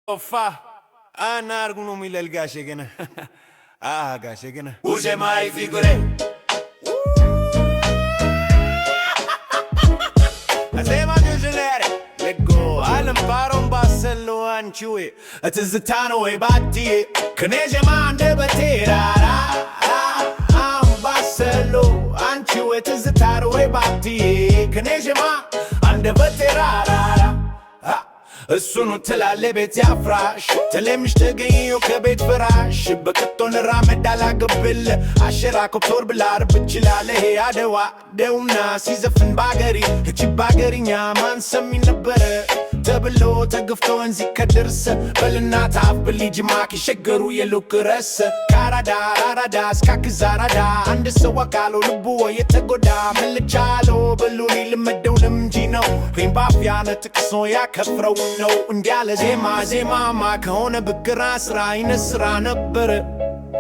ኦፋ አናርጉ ነው ይላል ጋሼ ገና ጋሼ ገና ውጀማይ ፊጉሬ ዜማ ጁዝለር ለጎ ዓለም ባሮን ባሰሎ አንቺዌ ትዝታ ነው ወይ ባትዬ ከኔ ዜማ አንደበቴ ራራ አምባሰሎ አንቺዌ ትዝታ ነው ወይ ባትዬ ከኔ ዜማ አንደበቴ ራራራ እሱኑ ትላለ ቤት ያፍራሽ ትለምሽ ተገኘው ከቤት ፍራሽ በቅጦን ራመድ አላገብል አሸራ ኮብቶር ብላርብ እችላለሁ አደዋ ደውና ሲዘፍን ባገሪ እቺ ባገሪኛ ማን ሰሚ ነበረ ተብሎ ተገፍቶ ወንዝ ከደርሰ በልና ታፍ ብልጅ ማክ ይሸገሩ የሉክ ረሰ ካራዳ ራራዳ እስካክዝ አራዳ አንድ ሰው አካሎ ልቡ የተጎዳ ምልቻሎ ብሉ ሊልመደው ልምጂ ነው ወይም ባፍያነ ጥቅሶ ያከፍረው ነው እንዲያለ ዜማ ዜማማ ከሆነ ብግራ ስራ አይነት ስራ ነበረ።